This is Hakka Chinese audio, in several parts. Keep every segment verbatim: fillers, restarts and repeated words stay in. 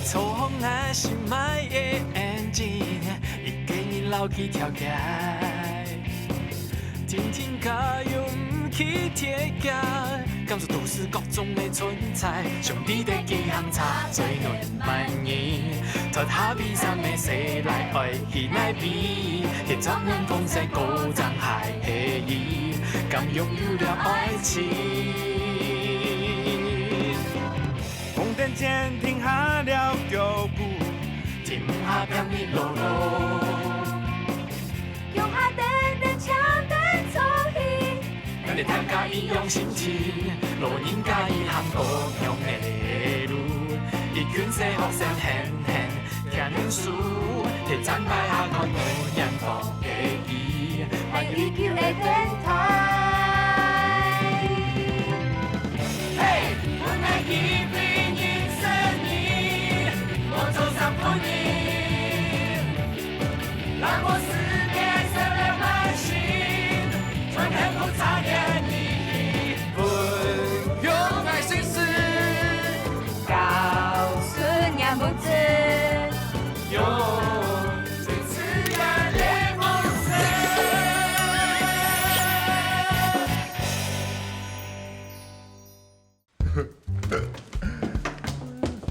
坐風啊，心愛的眼睛，一个人老去跳起來。天天加油，毋去鐵架，感受都市各種的存在。上帝的幾行車，最暖萬人。脫下悲傷的細賴，愛去哪位？去找暖風扇，高張鞋的伊，敢擁有了愛情？ 紅燈前停下了腳步，停下拼命路路。腳下等等，搶等出去。咱大家一樣心情，老人家一行各樣的路。一群細學生，嘿嘿，牽手，提前排下看，無人講。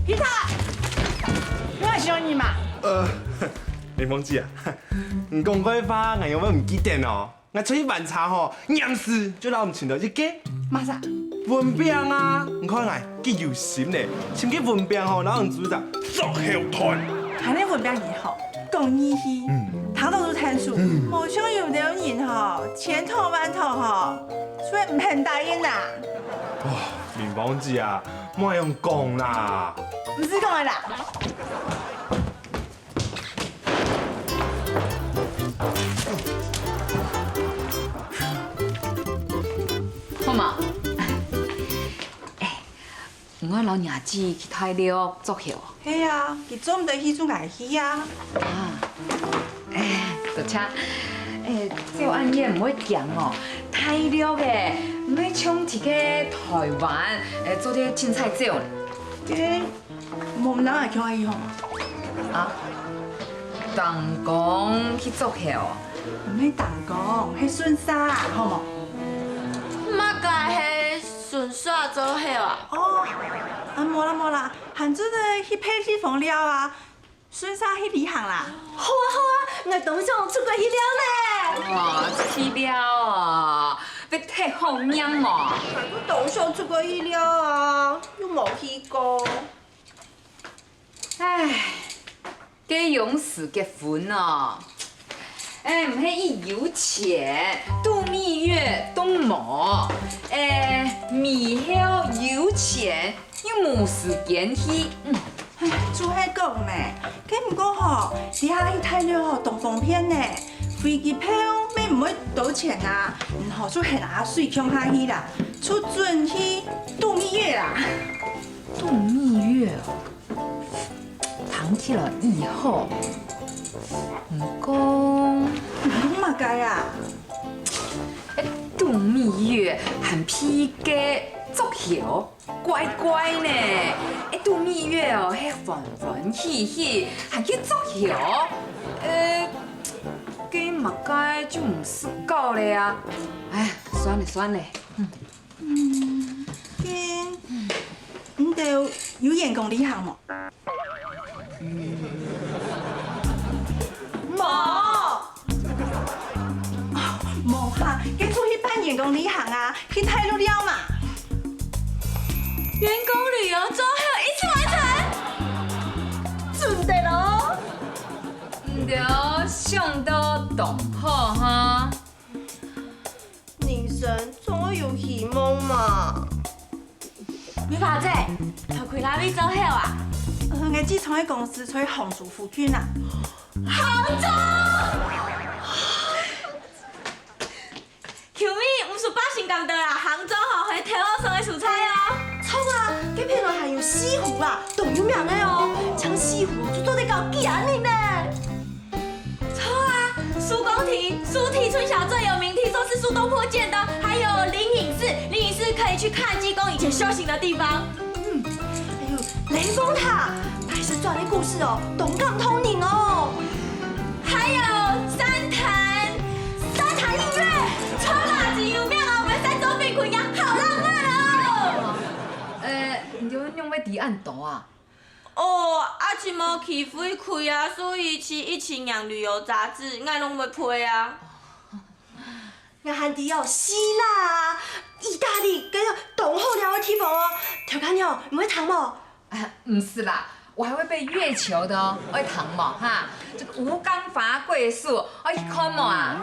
皮特，你還想你嘛？呃，林鳳姐啊，你講个話，𠊎仰會毋記得哦？𠊎出去玩茶吼，臨時就摎你尋到一个。麼儕？文炳啊，你看𠊎幾有心呢，尋个文炳吼，摎你組一隻作後團。恁樣文炳你好，講義氣，嗯。聽到就𢯭手，嗯。無像有兜人吼，千討萬討吼，所以毋肯答應啦。哦，林鳳姐啊， 莫恁樣講啦。毋使講个啦。好無？哎，你愛摎若姊去大陸作秀哦？係啊，佢做毋得去就𠊎去啊。啊。 哎，多謝。哎，照恁樣毋會驚哦。大陸个，毋會像這个台灣，哎，做得凊彩走呢。該，無人愛共下去好無？啊？打工去作秀哦？毋係打工，係順續，好無？麼个係順續作秀啊？哦，啊，無啦無啦，還做得去別地方尞啊。 順續去旅行啦。好啊好啊，𠊎當想出國去尞呢。哇，出去尞啊，會忒好命哦。𠊎都當想出國去尞啊，又無去過。唉，該央時結婚哦，哎，毋係一有錢，度蜜月都無，哎，尾後有錢 又無時間去。嗯。唉，就係講咩，該毋過吼，這下去大陸吼當方便呢，飛機票乜毋會多錢啊，嗯吼，就喊阿水共下去啦，就準去度蜜月啦。度蜜月哦，聽起來異好。毋過，毋過麼个啊？哎，度蜜月還比該作秀 怪怪呢，一度蜜月哦，係歡歡喜喜，還去作秀，呃，該麼个就毋使搞了啊。哎，算了算了，嗯。嗯，該，你兜有員工旅行無？ 無。無哈，該出去辦員工旅行啊，去大陸尞嘛。員工旅遊作秀一次完成，準得咯。你兜想到當好哈。 人生總愛有希望嘛。美華姐，頭開哪位作秀啊？呃，𠊎姊丈个公司在杭州附近啊。杭州！球迷，毋使百姓講到啦，杭州吼，係頭好上个所在哦。著啊，該片來還有西湖啊，當有名个哦，像西湖就做得搞幾下日呢。 著啊，手工地，手地春夏最有名，聽說是手動破繭的，還有靈隱寺，靈隱寺可以去看濟公以前修行的地方。嗯，還有雷峰塔，大自傳个故事哦，當感動人哦。還有三潭，三潭印月，超垃圾有名哦，我們三州飛滾一樣，好浪漫哦。呃，你仰會知恁多啊？哦，啊，尋無去飛開啊，所以去一千年旅遊雜誌，𠊎攏會配啊。 𠊎還知哦，希臘啊、義大利，該種當好尞个地方哦。頭家娘，你會聽無？啊，毋使啦，我還會背月球的哦，愛聽無哈？這個吳剛伐桂樹，愛去看無啊？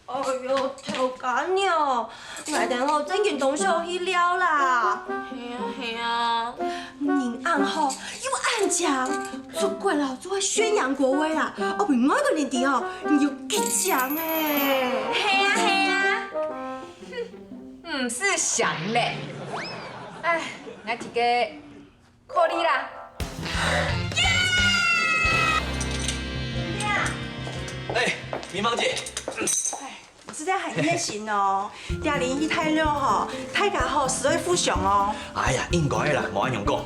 哎喲，頭家娘，𠊎兜吼正經當想去尞啦。係啊，係啊。人恁好，又恁靚，出國了就愛宣揚國威啦，愛分外國人知吼，你有幾靚欸。係啊，係啊。哼，毋使想咧。唉，𠊎這個 可以啦。哎，明芳姐。哎，實在還熱心哦。這輪去大陸吼，大家吼，實在互相哦。哎呀，應該个啦，莫恁樣講。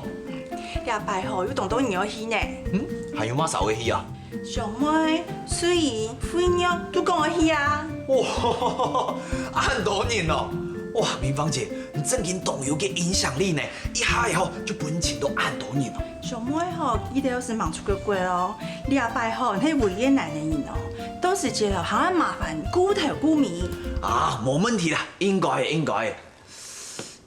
這擺吼，有當多人愛去呢。嗯，還有麼儕愛去啊？ 小妹、水姨、惠玉都講愛去啊。哇，恁多人哦！哇，明芳姐，你正經當有个影響力呢，一下仔吼就分人尋著恁多人哦。小妹吼，佢兜係吂出過國哦，這擺吼係唯一个男仔人哦，到時節吼還愛麻煩顧頭顧尾。啊，無問題啦，應該个，應該个。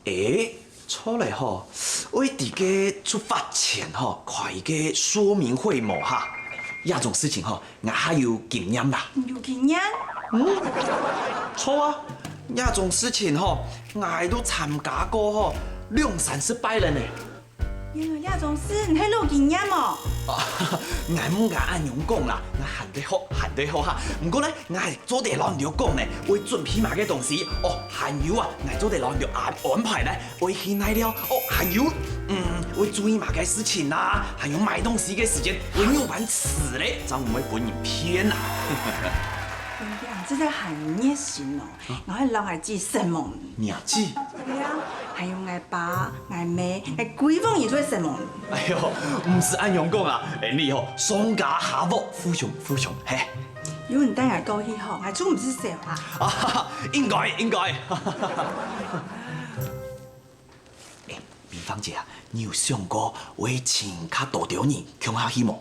欸，著咧吼，愛在該出發前吼，開一個說明會無哈？這種事情吼，𠊎較有經驗啦。有經驗？嗯，著啊，這種事情吼，𠊎都參加過吼，兩三十擺了呢。原來這種事你係老經驗哦。啊，𠊎毋敢恁樣講啦，𠊎還在學，還在學哈。毋過呢，𠊎 做得摎你兜講呢，愛準備麼个東西，哦，還有啊，𠊎做得摎你兜安安排呢，愛去哪尞，哦，還有，嗯，愛注意麼个事情啊，還有買東西个時間，愛仰般處理，正毋會分人騙啊。哎呀，實在還熱心哦，𠊎還摎𠊎姊承蒙。你姊？對啊，還有𠊎爸、𠊎姆、𠊎閨房人都會承蒙。哎喲，毋使恁樣講啊，恩俚吼，上家下屋，互相互相，嘿。 有你帶𠊎過去吼，𠊎就毋使愁啊。啊，應該，應該。欸，明芳姐啊，你有想過愛尋較多兜人共下去無？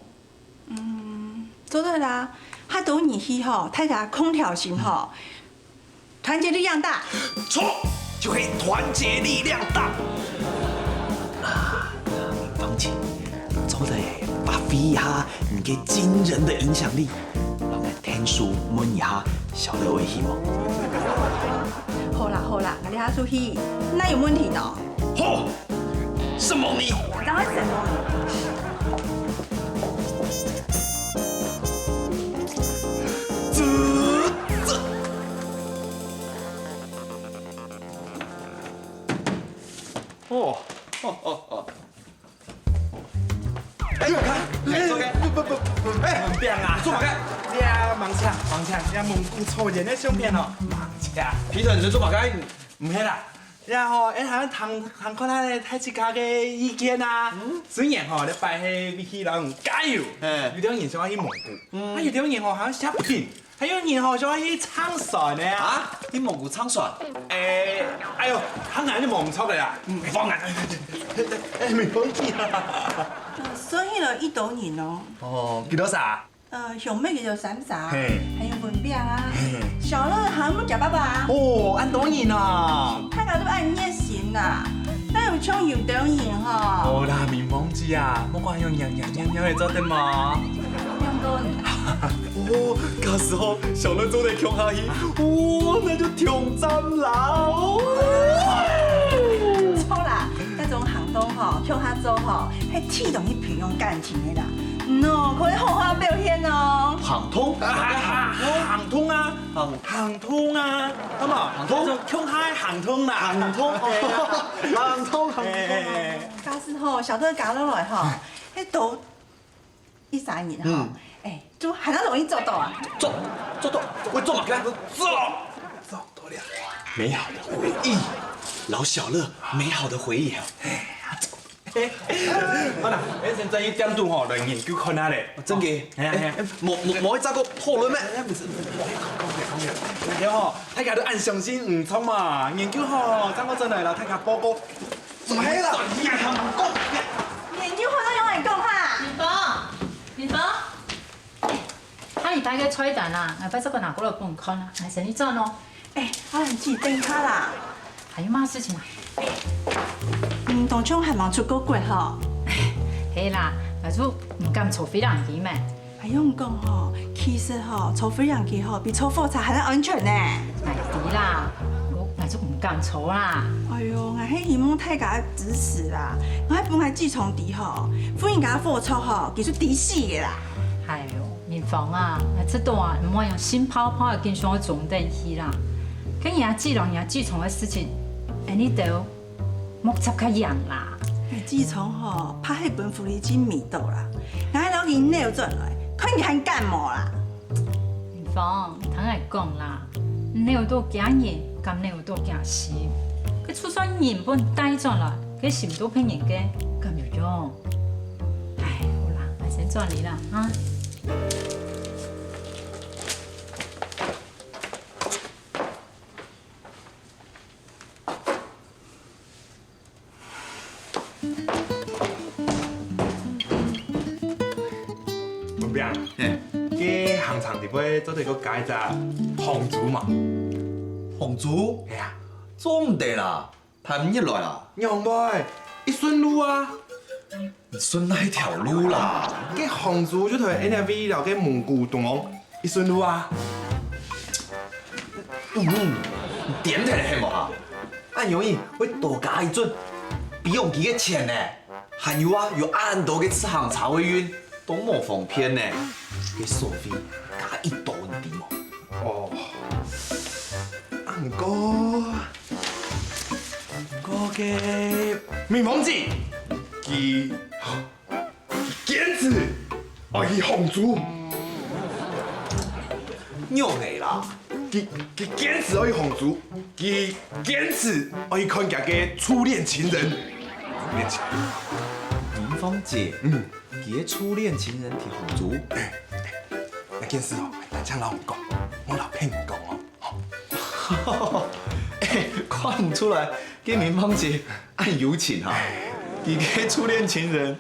嗯，做得啦，較多人去吼，大家共條心吼，團結力量大。著，就係團結力量大。啊，明芳姐，做得發揮一下你个驚人的影響力。 摎𠊎𢯭手問一下，曉得愛去無？好啦好啦，𠊎這下就去，哪有問題呢？好，承蒙你。當然承蒙你。哦，哦，哦，哦。 哎，你看，哎，坐開。不，不，不，不，哎，毋好啊。做麼个？這，吂請，吂請，這蒙古抽菸个相片哦，吂請。皮特，你做麼个？毋係啦，這吼，哎，還聽，聽看下大自家个意見啊。雖然吼，這擺係為去摎人加油，有兜人想愛去蒙古，啊，有兜人吼，還愛食冰。 還有人吼，想愛去撐船呢啊！啊，去蒙古撐船？哎，哎喲，行啊，你蒙著个啦，放啊，哎，沒問題啦。呃，所以呢，一兜人哦。哦，幾多儕？呃，香妹佢兜三儕，嘿。還有文炳啊，嘿。小樂還有佢爸爸啊。哦，恁多人啊！大家都恁熱心啊，哪有像有兜人吼。好啦，明芳姐啊，莫講恁樣，樣，樣，樣，樣，會做得無？ 哦，假使吼，小樂做得共下去，哦，該就當讚啦！哦，著啦，該種行動吼，共下做吼，係最容易培養感情个啦。喏，可以好好表現哦。行動？行動啊，行，行動啊，好無？行動？共下行動啦。行動，行動，行動。假使吼，小樂加落來吼，該都 一儕人吼，嗯。哎，就還較容易做到啊。做，做到，會做麼个？做，做到了。美好的回憶。老小樂美好的回憶啊。好啦，𠊎先轉去店肚吼來研究看下咧。真个？係啊係啊。無無無去做過討論咩？對吼，大家都恁相信毋著嘛，研究吼，正過轉來摎大家報告。毋係啦，你還毋講。研究好到用來講哈。明峰，明峰。 下禮拜个菜單啊，𠊎拜十个拿過來分你看啊，𠊎先去轉哦。哎，阿蘭姐，等一下啦。還有麼个事情啊？你當像還吂出過國吼？係啦，𠊎就毋敢坐飛行機咩。哎，用講吼，其實吼，坐飛行機吼，比坐火車還要安全呢。𠊎知啦，𠊎𠊎就毋敢坐啦。哎喲，𠊎係希望大家支持啦，𠊎分𠊎姊丈知吼，分人家火車吼，佢就知死个啦。哎喲， 明峰啊，𠊎知道啊，毋好用心泡泡个緊想到終點去啦。該若姊摎若姊丈个事情，恁呢兜莫插較嚴啦。姊丈吼，怕係分狐狸精迷到啦，𠊎摎佢扭轉來，看佢還敢無啦。明峰，聽𠊎講啦，扭到驚人，敢扭到驚心。該就算人分帶轉來，該心都騙人个，敢有用？哎，好啦，𠊎先轉去啦，啊。 文斌，嘿，該行程裡背做得過加一隻紅豬無？紅豬？係啊。做毋得啦， 排毋入來啊？仰會？一順路啊！順哪條路啦？該紅豬就在𠊎兜位摎該蒙古洞一順路啊！嗯，你癲忒了係無哈？恁樣仔會多加一轉飛行機个錢呢！還有啊，有恁多个自行車會運，都無方便呢！該所費加幾多你知無？哦，啊毋過 毋過該明峰姊，佢堅持愛去紅豬。仰仔啦？佢佢堅持愛去紅豬，佢堅持愛去看佢个初戀情人。初戀情人。明峰姊，嗯，佢个初戀情人去紅豬。該件事哦，單淨摎你講，莫摎別人講哦。 欸，看毋出來，該明峰姊恁有情哈。佢个初戀情人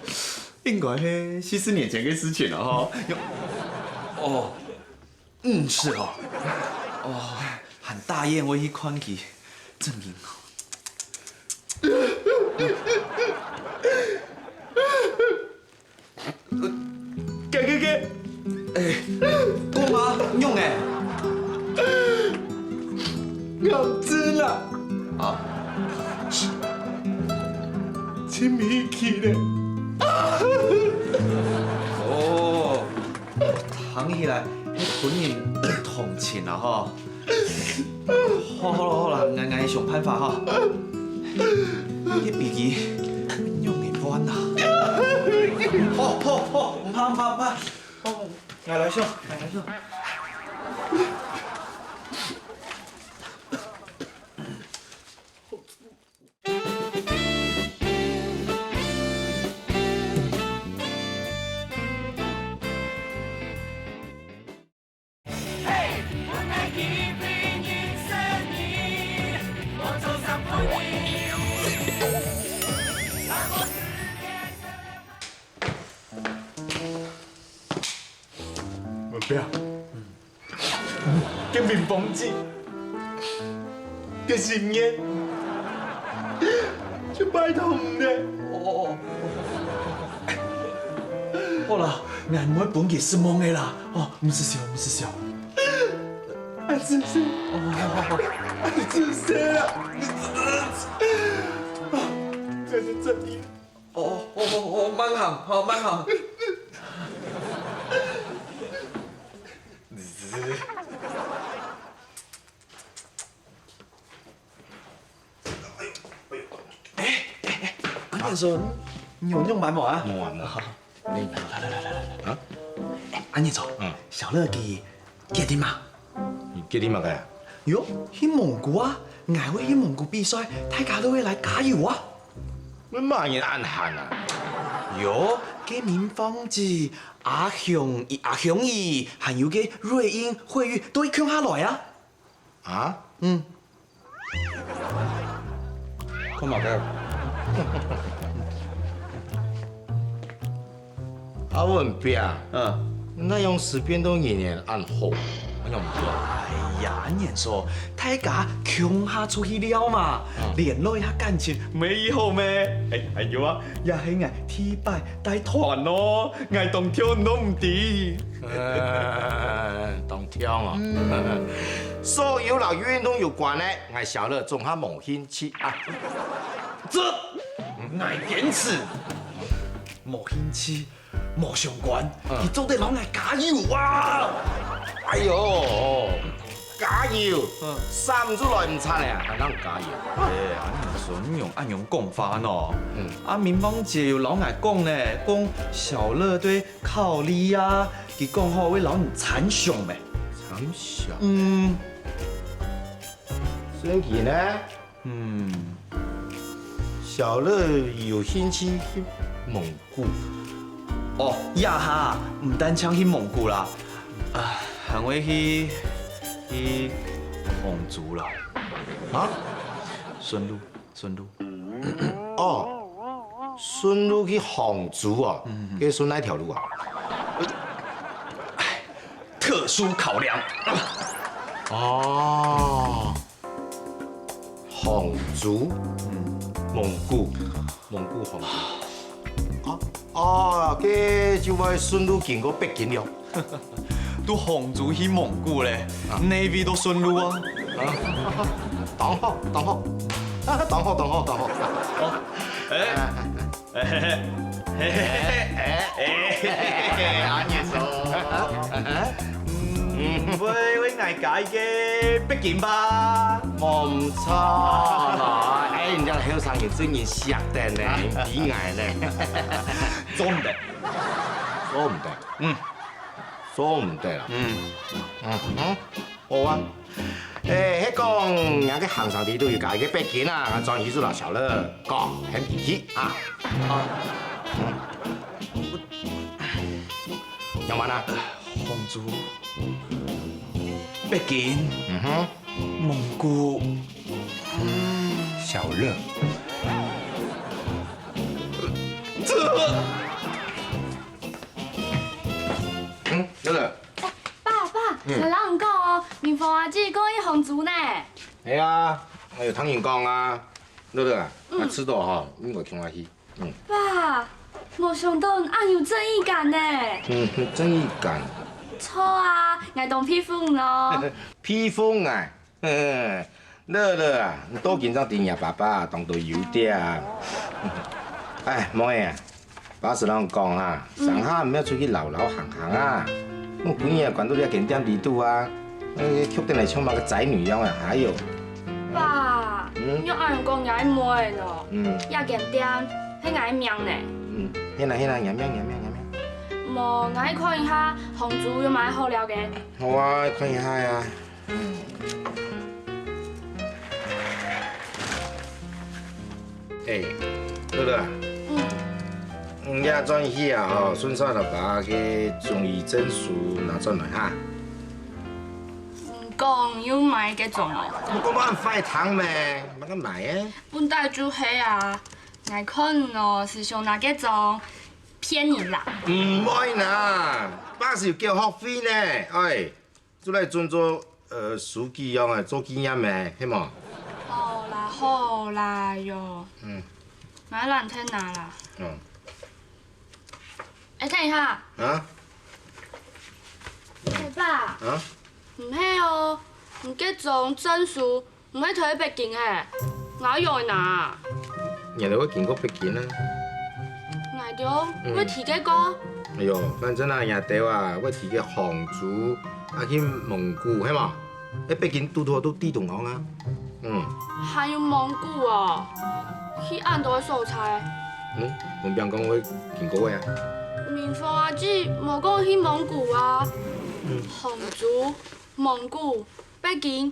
應該係四十年前个事情了哈。哦，嗯，是哦。哦，還答應會去看佢，正經。 該該該，欸，講啊，仰仔？癌症啊！啊？盡尾期咧。哦，聽起來係分人同情啊吼。 好，好啦，好啦，𠊎𠊎想辦法哈。該筆記仰仔還啊？好，好，好，毋怕，毋怕，毋怕。好，𠊎來想，𠊎來想。 文彪，該明峰姊，該心願，就拜託你咧。哦，好啦，𠊎毋會分佢失望个啦。哦，毋使愁，毋使愁。恁仔細，恁仔細啊！這是真的。 哦，哦，哦，哦，慢行，好，慢行。欸，欸，欸，阿年叔，你有用完無啊？無啊，無啊。來，來，來，來，來。啊？欸，阿年叔，嗯。小樂佢決定嘛？ 你決定麼个啊？喲，去蒙古啊！ ，𠊎會去蒙古比賽，大家都會來加油啊！你麼人恁閒啊？喲，該明芳姐、阿雄、阿雄姨，還有該瑞英、慧玉都會共下來啊！啊？嗯。看麼个？阿文伯，嗯，你仰時變到人緣恁好，仰毋變？哎呀，恁樣說，大家共下出去尞嘛，聯絡一下感情，無好咩？哎，還有啊，也係𠊎第一擺帶團哦，𠊎當暢都毋知。當暢哦！所有摎運動有關个，𠊎小樂總下無興趣啊。這，𠊎堅持，無興趣。 無相關，佢做得摎𠊎加油啊！哎喲，加油！三出來毋差咧，還能加油？哎，恁樣說，你用恁樣講法喏。啊，明芳姐有摎𠊎講呢，講小樂對考慮啊，佢講好會摎你參詳咩？參詳？嗯，真个呢？ 嗯，小樂有興趣去蒙古。哦，這下毋單淨去蒙古啦，啊，還會去去杭州啦。啊？順路，順路。哦，順路去杭州哦，該順哪條路啊？特殊考量。哦。 杭州，蒙古，蒙古杭州。哦，哦，該就會順路經過北京了。都杭州去蒙古咧，哪位都順路啊。當好，當好，當好，當好，當好。哦，哎， 嘿嘿嘿，嘿嘿嘿，哎，阿年叔，嗯，會會愛加一個北京吧？無毋著啦，哎，人家後生人真人惜得呢，比𠊎呢，做毋得，做毋得，嗯，做毋得啦，嗯嗯嗯。 好啊。誒，係講，若个行程裡肚有加一個北京啊，𠊎轉去就摎小樂講，喊佢去啊。仰般啊？杭州、北京、嗯哼，蒙古、小樂。這，嗯，小樂。 爸，爸，𠊎摎你講哦，明芳阿姊講去杭州呢。係啊，𠊎有聽人講啊。樂樂啊，𠊎知著吼，應該共下去。嗯。爸，無想著你恁有正義感呢。嗯，正義感。著啊，𠊎當佩服你囉。佩服𠊎？ 樂樂啊，你到今正知若爸爸當多優點啊。哎，妹啊，爸係摎你講啊，成下毋愛出去遶遶行行啊。莫歸日關到這間店裡肚啊，呃，跼等來像麼个宅女樣啊，哎喲。爸，你仰恁樣講𠊎妹呢？嗯。這間店係𠊎命呢。嗯，係啦係啦，若命若命若命。無，𠊎去看一下杭州有麼个好尞个。好啊，看一下呀。 哎，樂樂啊，你這轉去啊吼，順續摎爸个中醫證書拿轉來哈。你講有麼个中哦？你講麼个壞聽咩？麼个買誒？本來就係啊，𠊎看你哦，係想拿該種騙人啦。毋會啦，爸係有繳學費呢，哎。 就來準做，呃，書記樣誒，做紀念誒，係無？好啦，好啦喲。嗯。𠊎懶忒拿啦。哦。誒，等一下。啊？誒，爸。啊？毋係哦，你該張證書 毋係在北京誒，𠊎愛仰仔拿？若兜會經過北京啊。𠊎兜會提該過？哎喲，反正啊，若兜啊，會提該杭州，啊去蒙古，係無？誒，北京堵堵都地中央啊。嗯。還有蒙古哦，去恁多个所在。嗯，文炳講會經過个啊。明芳阿姊無講去蒙古啊。嗯。杭州、蒙古、北京，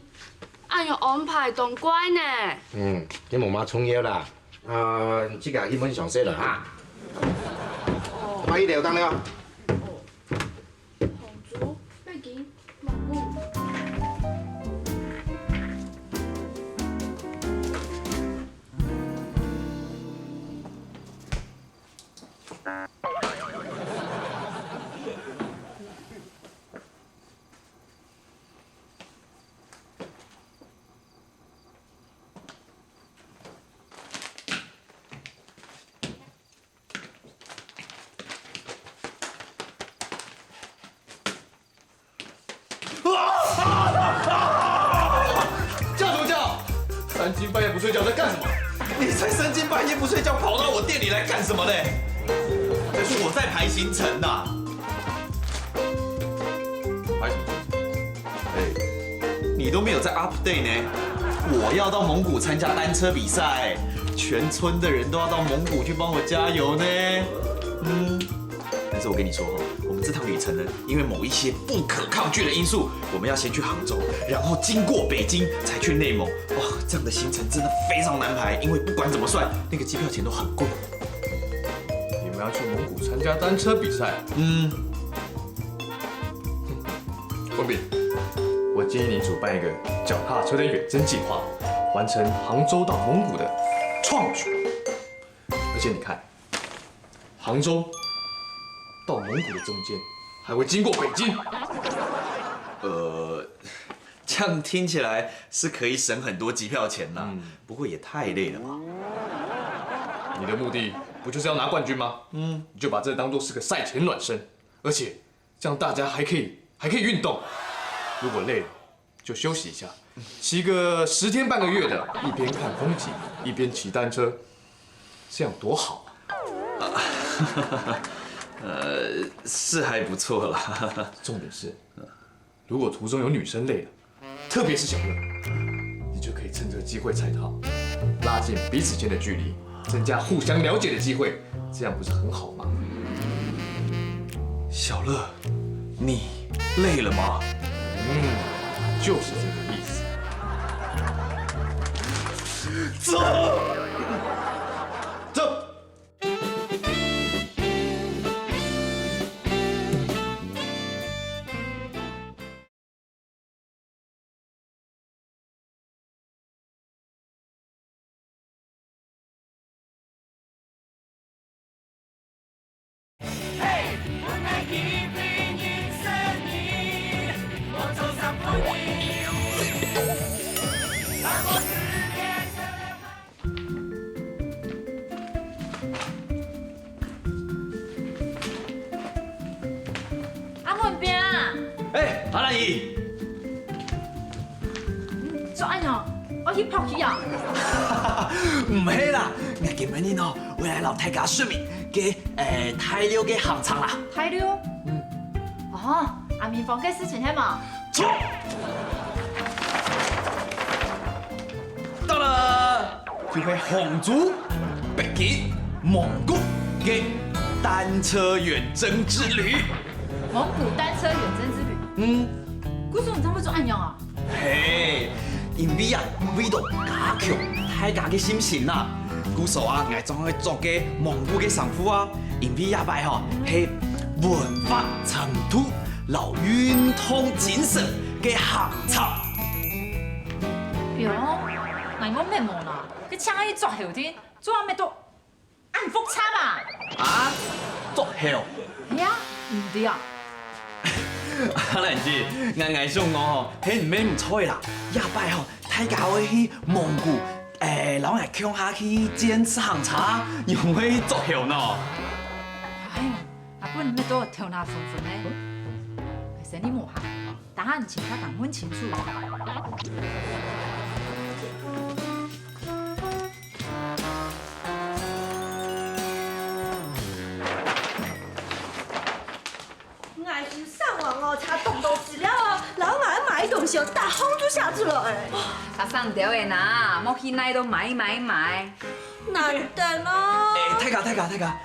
恁樣安排當怪呢。嗯，你無麼重要啦。啊，自家去問詳細了哈。哦。八一樓等了。紅豬、北京、蒙古。 叫什么叫？三更半夜不睡觉在干什么？你才三更半夜不睡觉，跑到我店里来干什么嘞？这是我在排行程呐。排什么？哎，你都没有在 update 呢。我要到蒙古参加单车比赛，全村的人都要到蒙古去帮我加油呢。嗯。 但是我跟你说哦，我们这趟旅程呢，因为某一些不可抗拒的因素，我们要先去杭州，然后经过北京才去内蒙。哇，这样的行程真的非常难排，因为不管怎么算，那个机票钱都很贵。你们要去蒙古参加单车比赛？嗯。文斌，我建议你主办一个脚踏车的远征计划，完成杭州到蒙古的创举。而且你看， 杭州到蒙古的中间还会经过北京。呃，这样听起来是可以省很多机票钱啦，嗯。不过也太累了吧？你的目的不就是要拿冠军吗？嗯。你就把这当作是个赛前暖身，而且这样大家还可以，还可以运动。如果累了， 就休息一下，骑个十天半个月的，一边看风景，一边骑单车，这样多好啊！呃，是还不错啦。重点是，如果途中有女生累了，特别是小乐，你就可以趁这个机会踩她，拉近彼此间的距离，增加互相了解的机会，这样不是很好吗？小乐，你累了吗？嗯，就是这个意思。走，走。 阿文斌啊！哎，阿蘭姨！嗯，做恁樣，愛去拍戲啊？毋係啦，𠊎今晡日呢，會來摎大家說明該，誒，大陸个行程啦。大陸？嗯。哦，阿明芳个事情係無？ 錯！到了，就係杭州、北京、蒙古个單車遠征之旅。蒙古單車遠征之旅？嗯。故所你仰會做恁樣啊？嘿，因為啊，為著加強大家个信心啊，故所啊，𠊎正會著該蒙古个衫褲啊，因為這擺吼係文化程度 摎運動精神个行程。唷，𠊎仰會毋知啦，該淨係著後天，做麼个著到恁複雜啊？啊，著後？係啊，毋對啊。阿蘭姊，𠊎𠊎想講吼，係毋係毋著啦，這擺吼，大家會去蒙古，誒，摎𠊎共下去健身行程，仰會著後呢？哎呀， 阿本你都頭那昏昏呢。生理無閒，等下你請假等問清楚。𠊎有上網哦，查當多資料哦，摎𠊎買東西哦，逐項都寫出來。大聲兜仔啦，莫去哪都買買買。難得哦。誒，大家大家大家，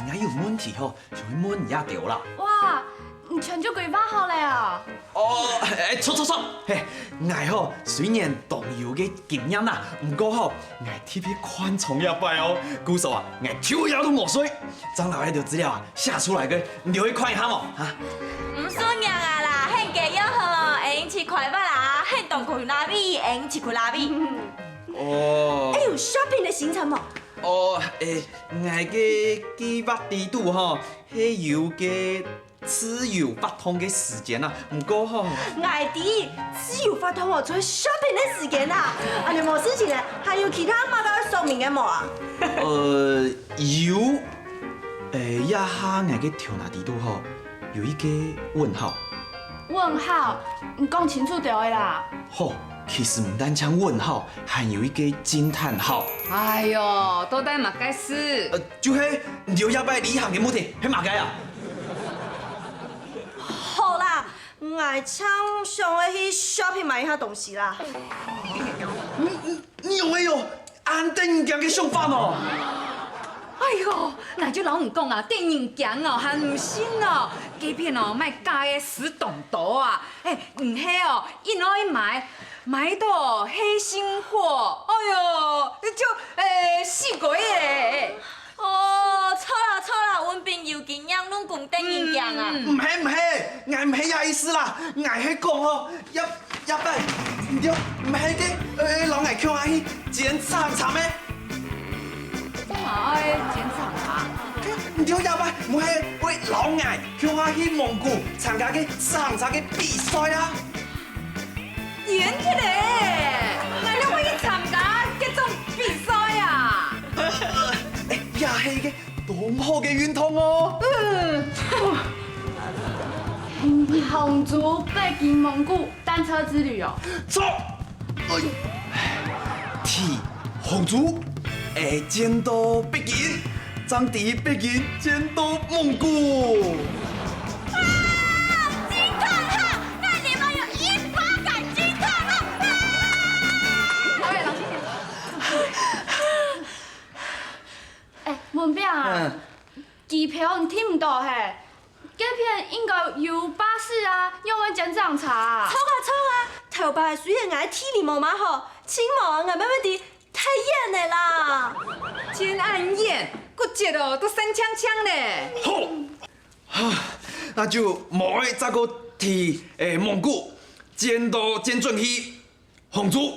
誒，𠊎有問題吼， 想愛問你兜啦。哇，你你全就規劃好了啊？哦，哎，著著著，嘿，𠊎吼雖然當有个經驗啦，毋過吼，𠊎特別看重這擺哦，故所啊，𠊎晝夜都無睡，正摎該兜資料啊寫出來个，你兜去看一下無？哈？毋使驚啊啦，現價約好，會用去開發啊，現當可以拉比，會用去開拉比。哦。哎，有shopping个行程無？哦，哎，𠊎个計畫裡肚吼，係有个 自由活動个時間啊，毋過吼，𠊎知自由活動哦，就係shopping个時間啊。恁樣無事情呢，還有其他麼个愛說明个無啊？呃，有。誒，這下𠊎个頭那裡肚吼，有一個問號。問號？你講清楚點仔啦！好，其實毋單淨問號，還有一個驚嘆號。哎喲，到底麼个事？呃，就係你兜這擺旅行个目的係麼个啊？ 好啦，𠊎正想愛去shopping買一下東西啦。你，你，你仰會有恁得人驚个想法哦？哎喲，𠊎就摎你講啊，得人驚哦，還毋信哦。該片哦，賣假个死當多啊！哎，毋係哦，一愛買，買到黑心貨，哎喲，就，誒，死鬼咧！ 哦，著啦著啦，文斌有經驗，攏講得人驚啊。毋係毋係，𠊎毋係這意思啦，𠊎係講哦，這，這擺，你兜毋係个，呃，摎𠊎共下去剪長長咩？做麼愛剪長長？你兜這擺毋係會摎𠊎共下去蒙古參加个長長个比賽啊？ 演起來，𠊎兜會去參加這種比賽啊！哎，也係一個當好个運動哦。嗯，杭州、北京、蒙古單車之旅哦。著！哎，去杭州，哎，剪到北京， 正對北京剪到蒙古。啊！金卡哈！𠊎這擺有一百個金卡哈！哎，文炳啊，機票你訂毋到嘿？該片應該有巴士啊，仰會剪自行車啊？著啊著啊，頭擺雖然𠊎體力無麼好，盡無𠊎乜會知 忒遠了啦！剪恁遠，骨節哦，都痠嗆嗆咧。好，哈，那就無愛再過去，誒，蒙古，剪到剪轉去杭州。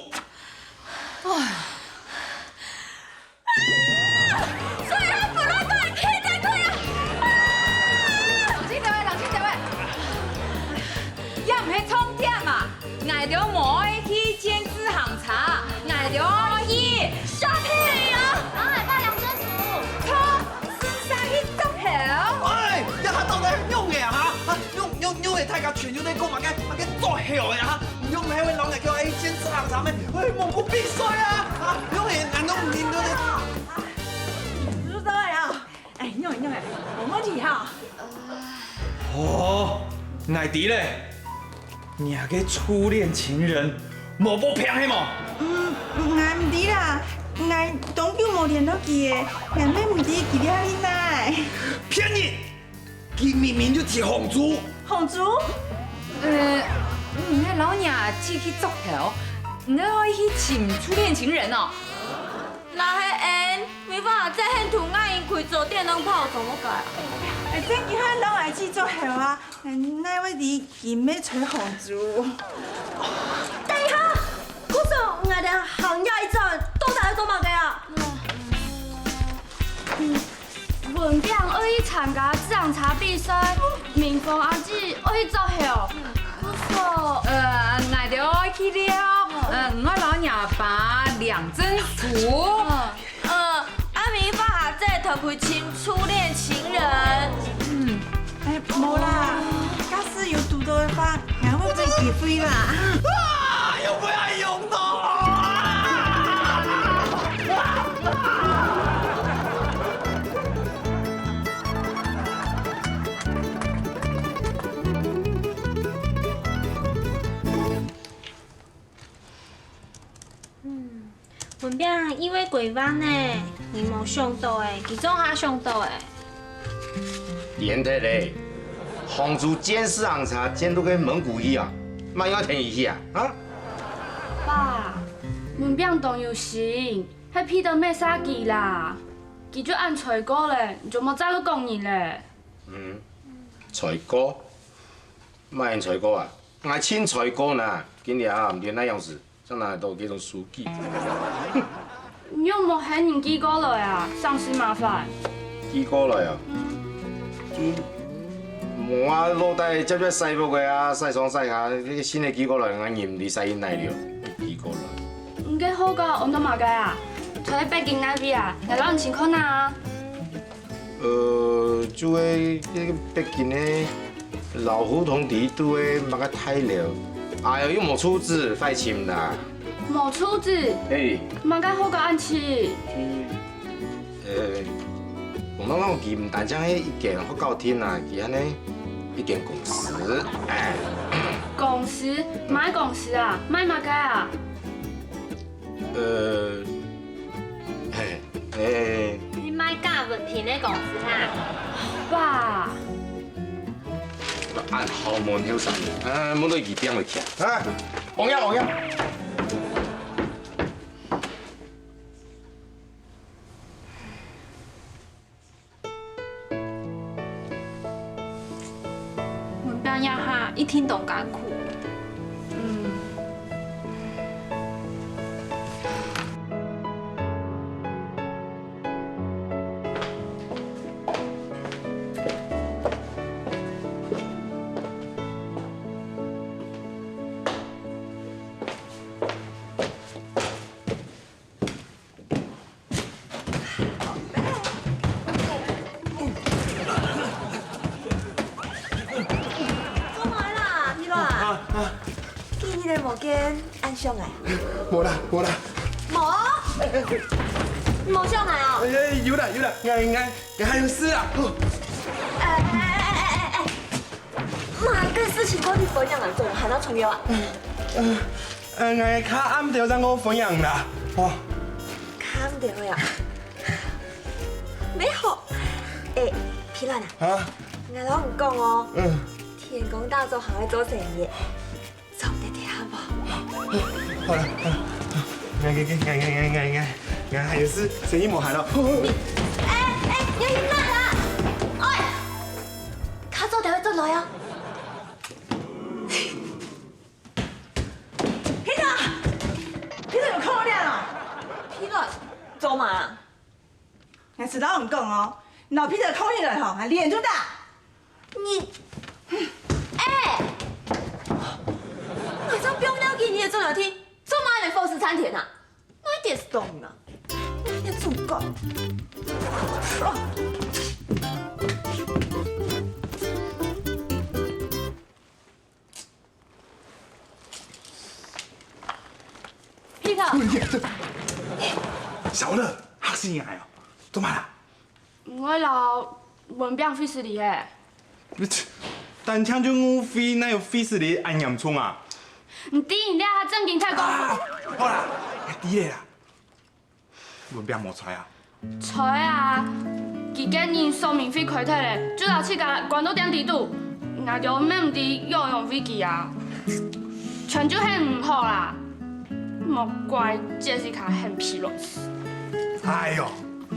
唉。啊！所以他本來都很可以再退啊！啊！冷靜點仔，冷靜點仔。也毋係重點啊！ 𠊎兜無愛去剪自行車，𠊎兜愛去shopping啊！摎𠊎買兩身褲。著，順續去捉猴。哎，這下到底仰仔啊？哈，仰，仰，仰仔大家全部在講麼个，麼个捉猴仔啊？你又毋係會摎𠊎去剪自行車咩？喂，蒙古比賽啊！啊，仰仔難道毋認得咧？你做啥啊？哎，仰仔，仰仔，無問題哈。哦，𠊎知咧。 若个初戀情人無報平係無？嗯，𠊎毋知啦，𠊎當久無聯絡佢咧，𠊎乜毋知佢在哪裡呢。騙人！佢明明就在杭州。杭州？呃，你係摎若姊去捉猴，你愛去尋初戀情人哦？若係𠊎，無辦法，這下同𠊎人開早點檔，跑做麼个啊？哎，正經還摎𠊎姊捉猴啊！ 𠊎哪會知佢乜在杭州？等一下，故所𠊎兜行這一轉，到底愛做麼个啊？文炳愛去參加自行車比賽，明芳阿姊愛去捉猴，故所……呃，𠊎兜愛去尞，呃，𠊎愛摎若爸兩陣書。 呃，阿明發下這頭盔尋初戀情人。嗯，哎，無啦，假使有堵到个話，𠊎會分佢機會啦。啊，又不要用到啊！嗯，文炳，以為規劃呢，你無想到誒，佢總下想到誒。連得嘞，杭州建設行差建到該蒙古去啊，麼人愛跈佢去啊？啊？爸，文炳當有心，係彼得搣煞佢啦。佢就恁衰過咧，你就莫再過講人咧。嗯，衰過？麼人衰過啊？𠊎盡衰過哪，今日啊，毋知哪央時 正拿到這種書記。你有無喊人寄過來啊？省事麻煩。寄過來啊？就無啊，老弟輒輒徙屋仔啊，徙上徙下，這個信仔寄過來，𠊎認毋得徙去哪了，寄過來。你个號角安到麼个啊？在北京哪位啊？𠊎摎你尋看啊！ 呃，就係該個北京个老胡同底肚个麼个大樓。哎喲，又無住址，壞尋啦。無住址？嘿。麼个號角恁細？呃，講到講，佢毋單淨係一間學校定啊，佢還係一間公司。哎。公司？麼个公司啊？賣麼个啊？ 呃，嘿，嘿。你賣假文憑个公司哈？爸。恁好門後生，啊，摸到佢變了去啊！啊，王爺，王爺。 文炳這下一定當艱苦。嗯。做麼个啦，皮卵？啊，啊。今日个無見恁想𠊎？無啦，無啦。無？無想𠊎哦？哎，有啦，有啦，𠊎，𠊎，𠊎還有事啊。哦。哎，哎，哎，哎，哎，哎。麼个事情到底分人來做，還當重要啊？呃，呃，𠊎較暗兜正過分人啦。哦。較暗兜呀？ 你好，欸，皮卵啊，啊？𠊎摎你講哦，嗯。天公大作還會做生意，做得聽無？好了，好了，𠊎，𠊎，𠊎還有事，生意無閒了。欸，欸，你去哪啊？喂，較早點轉來啊！ Peter，Peter有看到你啊？Peter，做麼啊？𠊎實在摎你講哦，你摎Peter看起來吼，𠊎臉就大。你，欸，𠊎正放尞佢，你也轉來聽，做麼你會放肆參天啊？哪一點是懂啊？你的主管。Peter，小樂，嚇死人哦！做麼啦？𠊎摎文炳會失禮嘿。單淨就誤會，哪有會失禮恁嚴重啊？你知你這下正經太過分。啊，好啦，𠊎知了啦。 文炳無在啊？在啊，佢个人說明會開忒咧，就摎自家關到店底肚，𠊎兜乜毋知仰般會佢啊。全就係你毋好啦，莫怪Jessica喊皮卵。哎喲，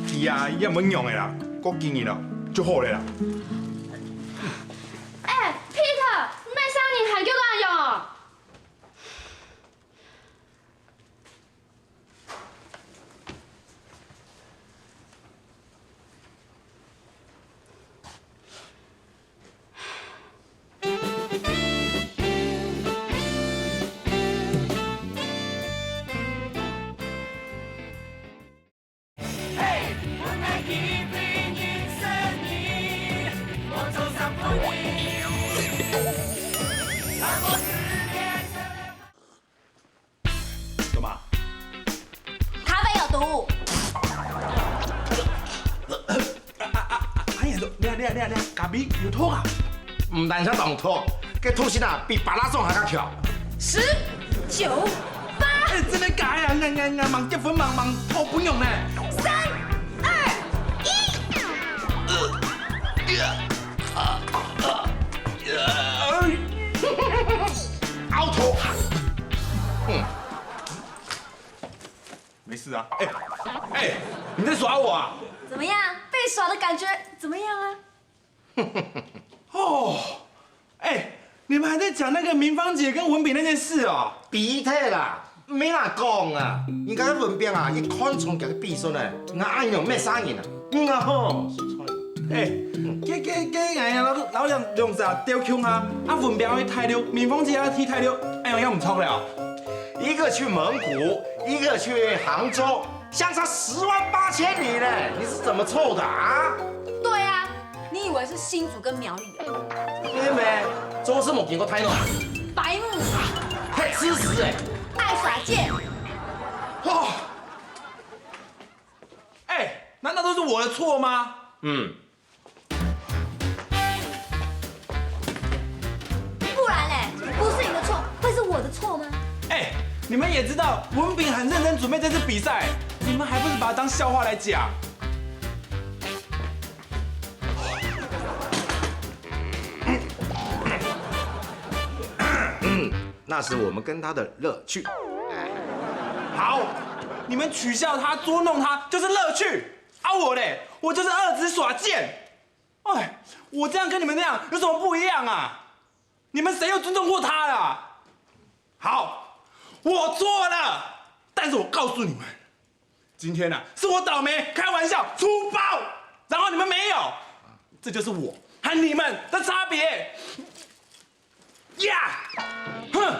佢啊，也毋會仰仔啦，過幾日咯，就好咧啦。欸，Peter，你麼儕人還噭到恁樣哦？ 做麼？咖啡有毒。哎呀，你啊，你啊，你啊，你啊，咖啡有毒啊？毋單淨當毒，該毒性啊，比巴拉松還較強。十、九、八。哎，真个假个啊？𠊎，𠊎，𠊎吂結婚，吂，吂討餔娘呢。三、二、一。头。嗯，没事啊。哎、哎、你在耍我啊？怎么样？被耍的感觉怎么样啊？哦，哎、你们还在讲那个明芳姐跟文炳那件事哦？比特啦，没哪讲啊。人家文炳啊，一看中佢个比赛呢，人家恁樣咩生人啊？嗯啊吼。哎、这这这，哎呀，老老两两只啊，丢穷哈，啊文炳去大陆，明芳姐也去大陆，哎呀，也唔错了。一个去蒙古，一个去杭州，相差十万八千里呢，你是怎么凑的啊？对啊，你以为是新竹跟苗栗啊？妹妹，做事没经过太难。白目，太自私哎。爱耍贱。哦，哎、难道都是我的错吗？嗯，不然嘞，不是你的错，会是我的错吗？哎、你们也知道文炳很认真准备这次比赛，你们还不是把他当笑话来讲？那是我们跟他的乐趣。好，你们取笑他、捉弄他就是乐趣，啊我嘞，我就是二子耍贱。哎，我这样跟你们那样有什么不一样啊？你们谁有尊重过他啦？好，我错了，但是我告诉你们，今天呢、是我倒霉，开玩笑出包，然后你们没有，这就是我和你们的差别。呀，哼！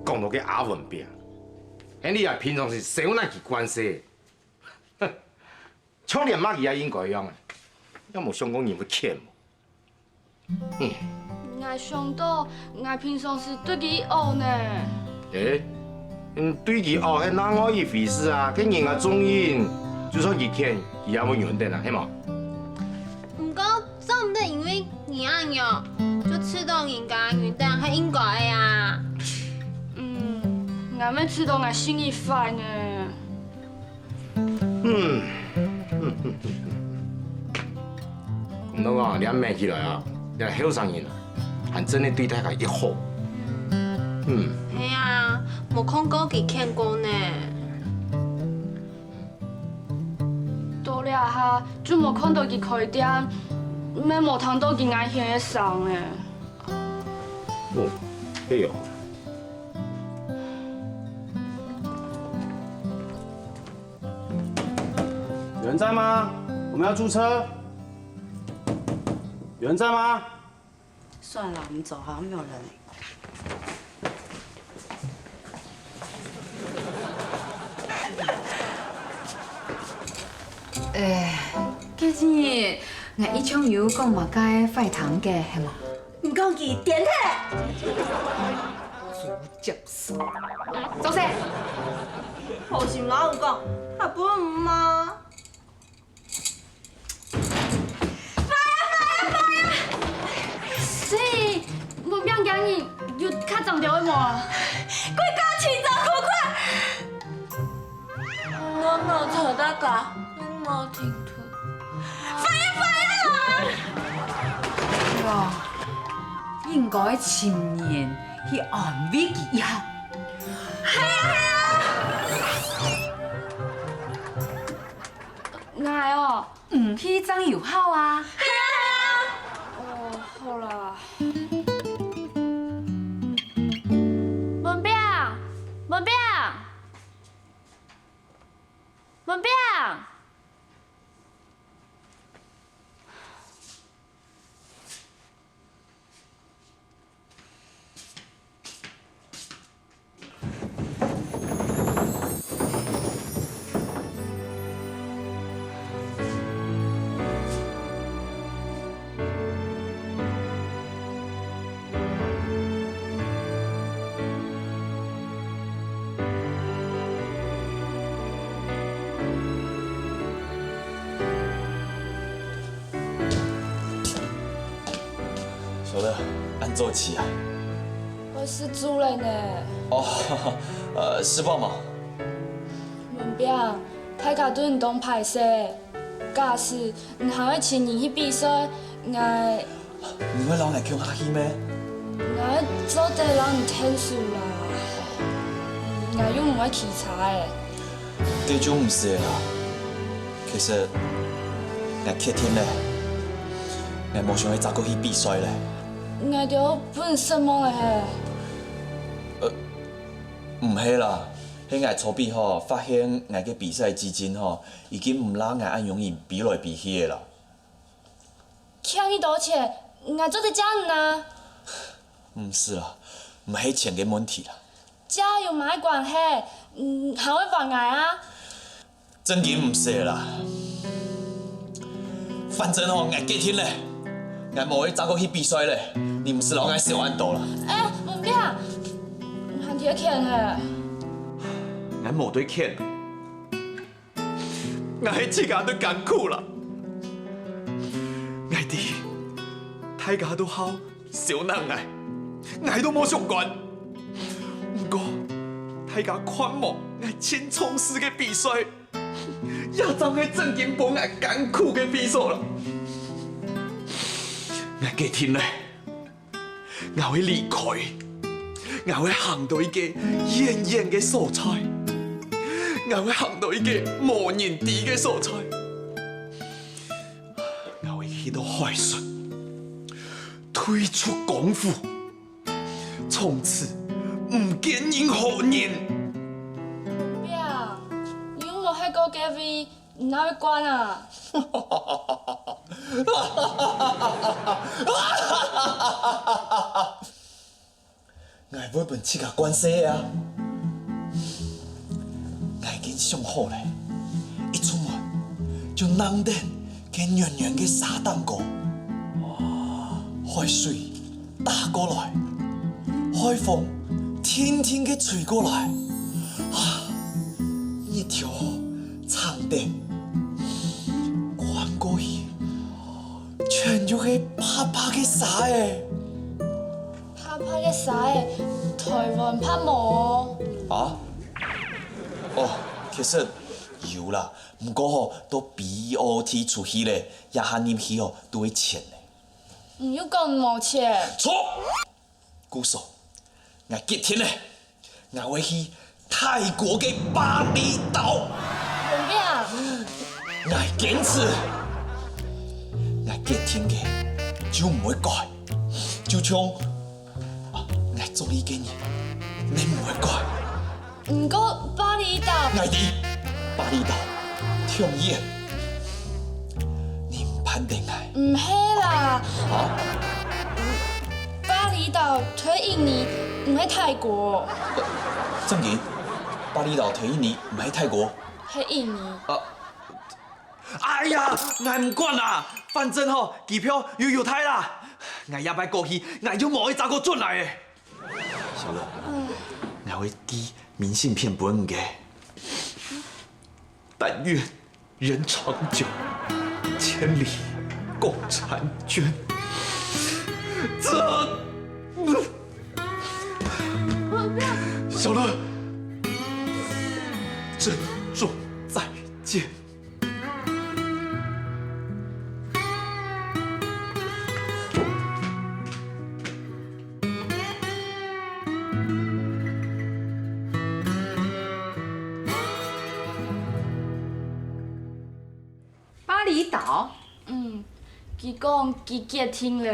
讲到个阿文炳，你啊平常时少拿佢管事，哼，像连嫲佢也应该样啊，也无想讲人会欠。𠊎想到，𠊎平常时对佢恶呢。诶，嗯，对佢恶系另外一回事啊，跟人家中意，就算佢欠，佢也会忍得啊，系无？毋过，做毋得因为你恁样，就知道人家忍得系应该个啊。嗯，𠊎乜知道𠊎心里坏呢。嗯，毋过啊，你恁问起来啊，你后生人啊，还真个对大家一好。嗯，系啊，无看过佢欠过呢。到这下就无看到佢开店，乜无听到佢挨弦个声呢。哦，对哦。 有人在吗？我们要租车。有人在吗？算了，我们走，好像没有人。哎，今日𠊎一向有讲话个坏糖个，系无？ 你讲佢点的，接受。做事，好心老人讲，还不如吗？喂，文炳今日有较长条个无啊？归家请找苦快。我我找大家，我冇听到。 哎呀，应该寻人去安慰佢一下。𠊎哦，嗯，去正有效啊。哦，好啦。文炳，文炳，文炳。小乐，恁早起啊？我食晝了呢。哦，呃，食飽嗎？文炳，大家對你當歹勢。假使你還愛請人去比賽，𠊎，你會摎𠊎共下去咩？𠊎做得摎你𢯭手啦，𠊎又毋會騎車仔。該就毋使了啦。其實，𠊎決定了，𠊎無想愛再過去比賽了。 𠊎兜分你失望了係？呃，毋係啦，係𠊎初比吼，發現𠊎个比賽基金吼，已經毋罅𠊎恁容易比來比去了啦。欠你多錢，𠊎做得借你啊。毋使啦，毋係錢个問題啦。 這有麼个關係？嗯，還會還𠊎啊？正經毋使啦。反正吼，𠊎決定了，𠊎無愛再過去比賽了。你毋使摎𠊎笑恁多啦。哎，文炳，你還在譴係？𠊎無在譴。 𠊎係自家都艱苦啦。𠊎知，大家都好笑𠊎，𠊎都無相干。毋過，大家看無𠊎盡重視个比賽，這正係正經分𠊎艱苦个比賽啦。𠊎決定了。 𠊎會離開，𠊎會行到一個遠遠个所在，𠊎會行到一個無人知个所在，𠊎會去到海脣，退出江湖，從此毋見任何人。文炳，你又無歇過該位， 你哪會慣啊？𠊎會分自家慣勢啊！𠊎已經想好了，一出門就躪等該軟軟个沙頂高，海水 打過來，海風定定个吹過來，啊，日頭正等，看過去，全就係白白个沙仔。白白个沙仔，臺灣白無？啊？哦，其實有啦，毋過吼，都B O T出去了，這下入去吼，都愛錢了。 你又講無錢。錯！故所，𠊎決定了，𠊎會去泰國个峇里島。文炳，𠊎堅持，𠊎決定个就毋會改，就像，啊，𠊎中意个人，你毋會改。 毋過峇里島，𠊎知，峇里島忒遠，你毋盼得𠊎。毋係啦，啊？峇里島在印尼，毋係泰國。正經，峇里島在印尼，毋係泰國。係印尼。啊，哎呀，𠊎毋管啦，反正吼，機票又有忒啦，𠊎這擺過去，𠊎就無愛再過轉來了。 小樂，𠊎會寄明信片分你个。但願人長久，千里共嬋娟。這，小樂，珍重再見。 峇里島？嗯，佢講佢決定了。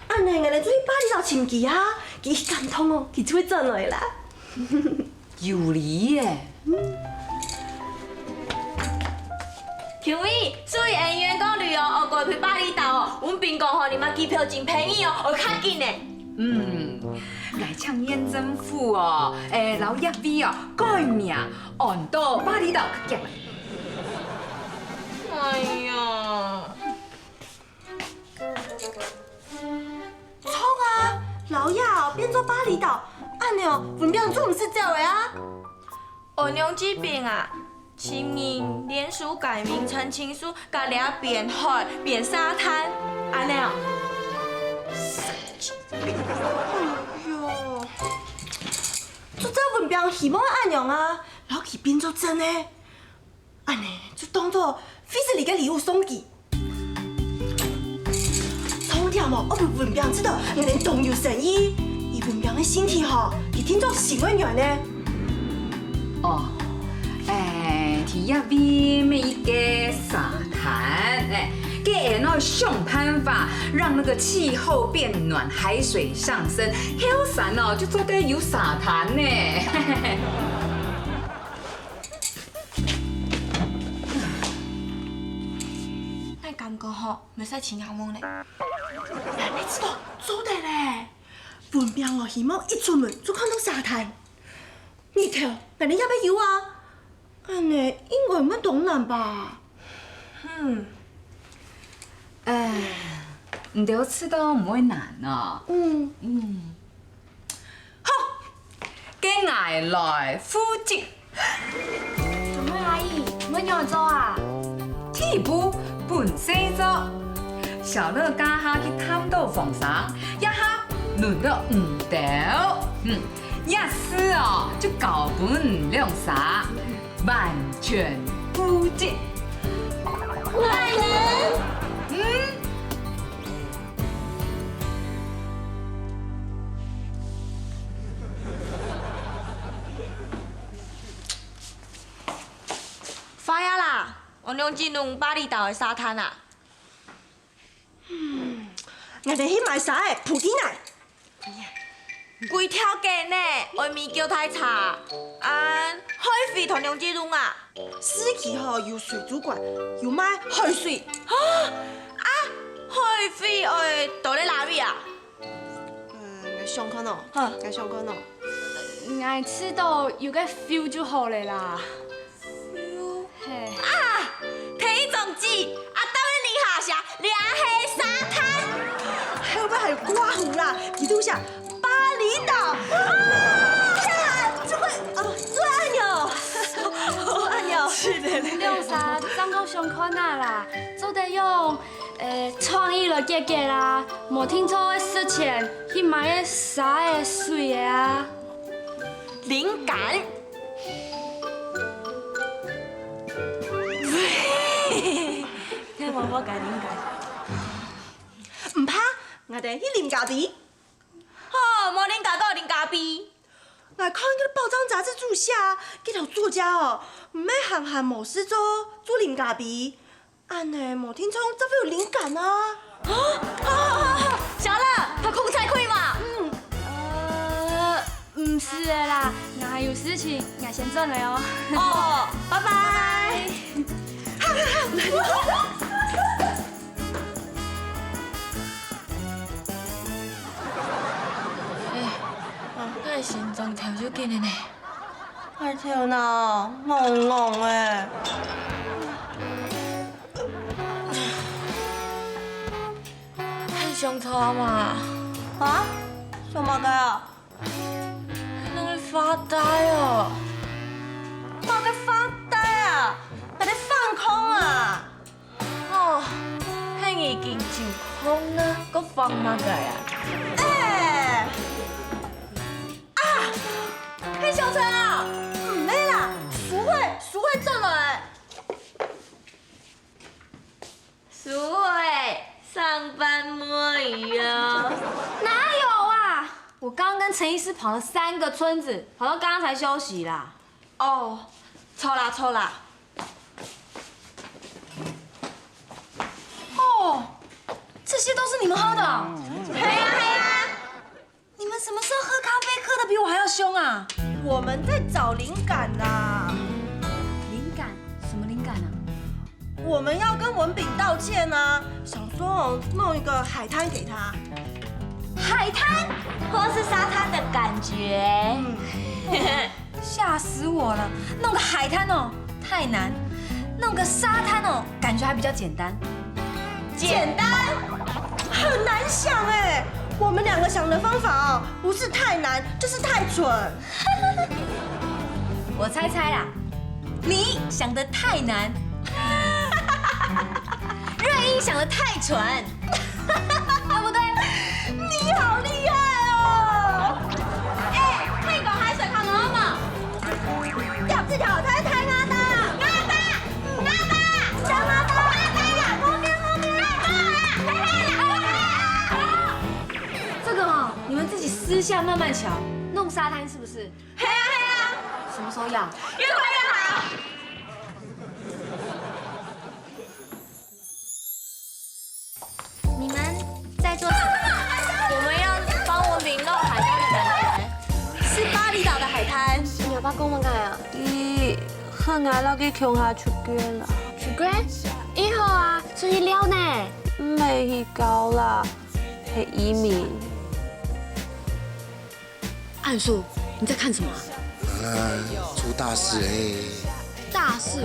恁呢，𠊎兜就去峇里島尋佢啊！佢一感動哦，佢就會轉來啦。 有理耶！各位，所以恩怨講旅遊愛過去峇里島哦，文炳講吼，你買機票真便宜哦，愛較緊呢。嗯，𠊎請縣政府哦，誒，摎這位哦，改名安到峇里島較遽。哎呀！ 著啊，摎這變做峇里島，恁呢文炳就毋使走了啊。哦，娘子兵啊，請人聯署改名陳情書，佮這變海、變沙灘，恁呢哦。哎喲，照文炳希望个恁樣啊，摎佢變做真个。恁呢就當做非常个禮物送佢。重點哦，愛分文炳知道𠊎兜當有誠意。以文炳个身體吼，佢定著心會軟呢。哦，哎，第一位乜一個沙灘，哎，該𠊎愛想辦法讓那個氣候變暖，海水上升，後山哦就做得有沙灘呢。𠊎感覺吼， 毋使盡仰望咧。𠊎知道做得咧。文炳哦，希望一出門就看著沙灘。日頭，𠊎兜也愛有啊。恁呢應該毋會當難吧？嗯。哎，你兜知道毋會難哦。嗯。嗯。 好，該𠊎來負責。做麼个阿姨，你愛仰般做啊？第一步，分細做。小樂這下去探討風聲，這下輪到你兜。嗯，這事哦，就交分你兩儕，完全負責。𠊎兜？嗯。 壞啊啦，𠊎兩隻龍巴厘島个沙灘啊！嗯，𠊎兜去買沙仔，浮起來。歸條街呢，愛買幾大車，恁海水同兩隻龍啊！市區吼有水族館，有賣海水。啊，啊，海水愛倒在哪位啊？ 呃，𠊎想看哦，好。𠊎想看哦。𠊎知道有個view就好了啦。View？嘿。啊，第一張紙，啊，答案零下下，這係沙灘。後背還有括弧啦，佢就寫巴厘島。啊，這個，哦，做得恁樣，做得恁樣。是的，兩儕正好相款啊啦，做得用 呃，創意來解決啦，無定著个時間去買个沙仔、水仔啊。靈感。聽無，無該靈感。毋怕，𠊎兜去啉咖啡。好，無啉咖啡，啉咖啡。𠊎看該報章雜誌就寫啊，該兜作家哦，毋係閒閒無事做，就啉咖啡。 恁呢，無定著正會有靈感啊！好，好，好，好，小樂，拍空才可以嘛？嗯。呃，毋使了啦，𠊎還有事情，𠊎先轉來哦。哦，拜拜。哎，𠊎心臟跳就緊了呢。 𠊎頭腦戇戇仔。還想著嘛？啊？想麼个啊？那個發呆哦。麼个發呆啊？𠊎在放空啊！ 哦，係已經就空呢，還放麼个啊？哎！啊！係小陳啊！毋係啦，淑慧，淑慧轉來。淑慧，上班摸魚哦。哪有啊？我剛跟陳醫師跑了三個村子，跑到剛剛才休息啦。 哦，著啦，著啦。哦，這些都是你們喝的啊？係啊，係啊。你們什麼時候喝咖啡喝得比我還要兇啊？我們在找靈感啦。靈感？什麼靈感啊？我們要跟文炳道歉啊，想說哦，弄一個海灘給他。海灘？或是沙灘的感覺？嗯。 嚇死我了！弄個海灘哦，太難；弄個沙灘哦，感覺還比較簡單。簡單？很難想哎，我們兩個想的方法哦，不是太難，就是太蠢。我猜猜啦，你想得太難，瑞英想得太蠢。 對不對？你好厲害哦！哎，可以講海水看哦。下慢慢瞧，弄沙滩是不是？嘿啊嘿啊，什么时候要？越快越好。你们在做什么？我们要帮我抿弄海滩的感觉，是巴厘岛的海滩。你阿爸講麼个啊？佢喊𠊎摎佢共下出國啦。出國？以後啊，出去尞呢？毋係去尞啦，係移民。暗樹，你在看什么啊？啊，出大事嘞！大事？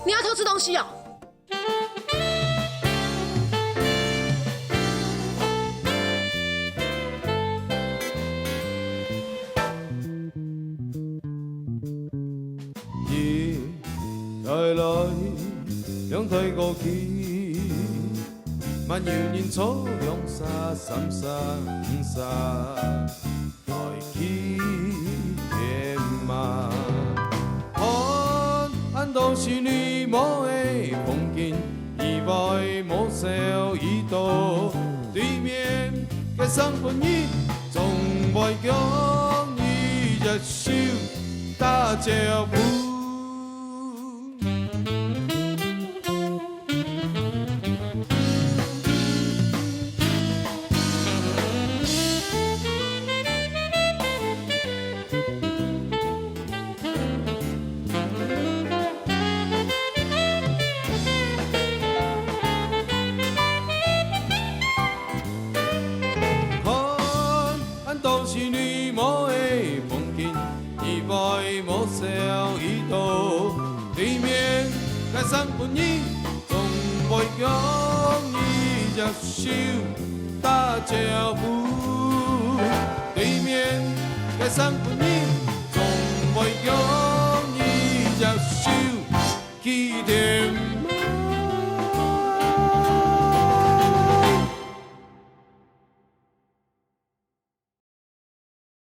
你要偷吃东西哦？ 一台來，兩台過去，嘛有人坐兩儕、三儕、五儕，來去天馬。看恁多是你無的風景，以外無少已多，對面个生份人，總會共你一手打招呼。 看恁多是你無的風景，以外無少已多。對面个生份人，總會共你一手打招呼。對面个生份人，